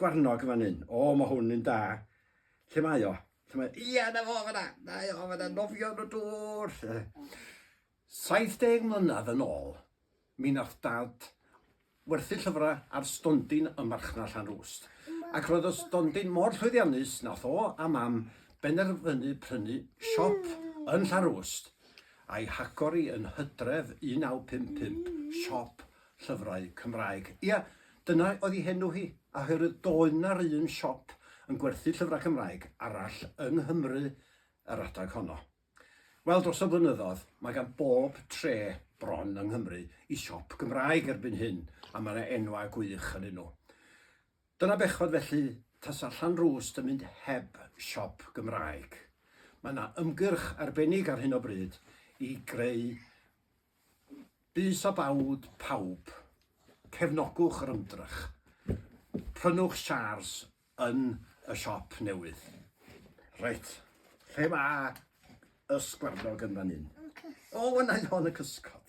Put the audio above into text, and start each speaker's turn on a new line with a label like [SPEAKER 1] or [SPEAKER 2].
[SPEAKER 1] sgwarnog yn fan hyn. O, mae hwn yn da. Lle mae o? Lle mae... Ia, na fo fan'na! Na o fan'na, nofio yn y dŵr! 70 mlynedd yn ôl, mi nath Dad werthu llyfrau ar stondin ym marchnad Llanrwst. Ac roedd y stondin mor llwyddiannus nath o a Mam benderfynu prynu siop yn Llanrwst a'i hagor hi yn Hydref 1955, siop llyfrau Cymraeg. Ia, dyna oedd ei henw hi, a oherwydd doedd na'r un siop yn gwerthu llyfrau Cymraeg arall yng Nghymru yr adeg honno. Wel, dros y blynyddoedd, mae gan bob tre bron yng Nghymru i siop Gymraeg erbyn hyn, a mae yna enwau gwych ynddyn nhw. Dyna bechod felly, tasa Llanrwst yn mynd heb siop Gymraeg. Mae yna ymgyrch arbennig ar hyn o bryd i greu bys a bawd pawb. Cefnogwch yr ymdrech. Prynwch siars yn y siop newydd. Reit, lle mae y sgwarnog yn fan hyn? O, yna o yn y cysgod.